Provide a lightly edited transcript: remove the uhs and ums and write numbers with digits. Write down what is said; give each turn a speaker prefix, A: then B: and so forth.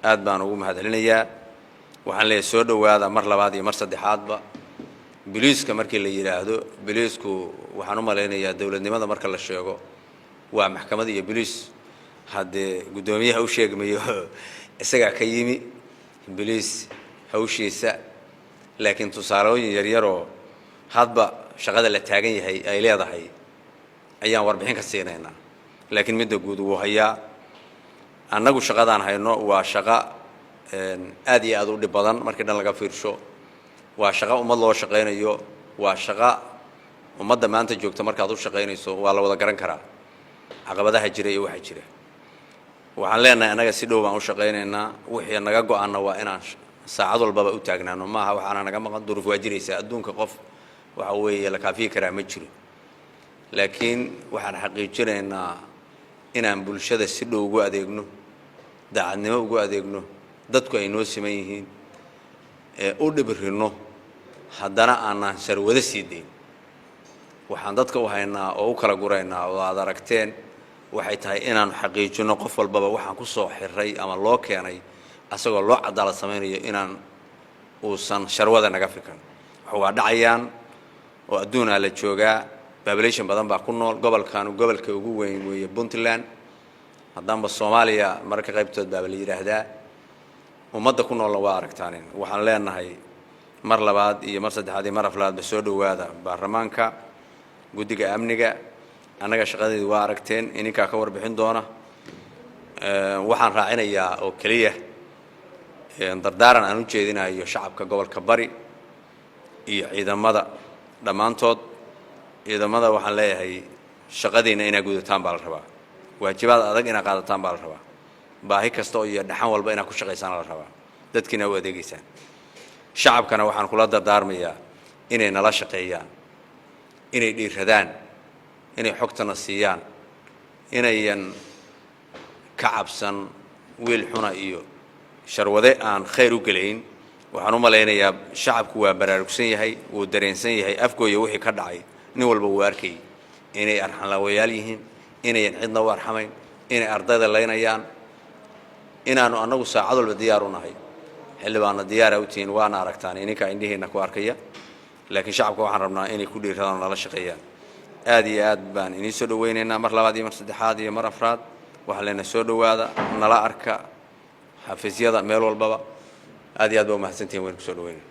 A: Aad baan ugu mahadcelinayaa. Waxaan leeyahay soo dhowaada mar labaad iyo mar saddexaadba. Biliiska markii la yidhaahdo, biliisku waxaan u malaynayaa dowladnimada marka la sheego waa maxkamad iyo biliis. Haddee guddoomiyaha u sheegmayo, isagaa ka yimi biliis hawshiisa, laakiin tusaalooyin yaryaroo hadba shaqada la taagan yahay ay leedahay ayaan warbixin ka siinaynaa, laakiin midda guud wuu hayaa. Annagu shaqadaan hayno waa shaqo aad iyo aad u dhib badan markii dhan laga fiirsho. Waa shaqo ummad loo shaqaynayo, waa shaqo ummadda maanta joogta markaad u shaqaynayso waa la wada garan karaa caqabadaha jira iyo waxa jira. Waxaan leenahay annaga si dhow baan u shaqaynaynaa. Wixii naga go-anna waa inaan saacad walbaba u taagnaano. Maaha waxaana naga maqan, duruuf waa jiraysaa adduunka, qof waxa weeye la kaafiyi karaa ma jiro, laakiin waxaan xaqiijinaynaa inaan bulshada si dhow ugu adeegno, daacadnimo ugu adeegno, dadku ay noo siman yihiin, ee u dhibrinno, haddana aanaan sharwado sii dayn. Waxaan dadka u haynaa oo u kala guraynaa oo aad aragteen waxay tahay inaanu xaqiijinno qof walbaba waxaan ku soo xiray ama loo keenay asagoo loo cadaalad samaynayo, inaan uusan sharwada naga fikan. Wax waa dhacayaan oo adduunaa la joogaa, population badan baa ku nool gobolkaanu. Gobolka ugu weyn weeye Puntland, haddaanba Soomaaliya mararka qaybtood baaba la yidhaahdaa. Ummadda ku noolna waa aragtaanin. Waxaan leenahay mar labaad iyo mar saddexaad iyo mar aflaadba soo dhowaada baarlamaanka, guddiga amniga. Annaga shaqadeedu waa aragteen, ininkaa ka warbixin doona. Waxaan raacinayaa oo keliya dardaaran aan u jeedinayo shacabka gobolka Bari iyo ciidamada dhammaantood. Ciidamada waxaan leeyahay shaqadiinna inaad gudataan baa la rabaa, waajibaad adag inaad qaadataan baa la rabaa, baahi kasta iyo dhaxan walba inaad ku shaqaysaan la rabaa, dadkiina u adeegeysaan. Shacabkana waxaan kula dardaarmayaa inay nala shaqeeyaan, inay dhiiradaan, inay xogtana siiyaan, inayan ka cabsan wiil xuna iyo sharwade aan khayr u gelayn. Waxaan u malaynayaa shacabku waa baraarugsan yahay, wuu dareensan yahay. Afgooya wixii ka dhacay nin walba wuu arkayay, inay arxanlaawayaal yihiin, inayan cidna u arxamayn, inay ardayda laynayaan, inaanu annagu saacad walba diyaar u nahay. Xildhibaanna diyaara u tihiin, waana aragtaan, ininkaa indhihiinna ku arkaya, laakiin shacabka waxaan rabnaa inay ku dhiiradaan oo nala shaqeeyaan. Aad iyo aad baan idiin soo dhowaynaynaa mar labaad iyo mar saddexaad iyo mar afraad. Waxaan leenahay soo dhowaada, nala arka xafiisyada meel walbaba. Aad iyo aad baa umahadsantihin, waynu kusoo dhaweynayna.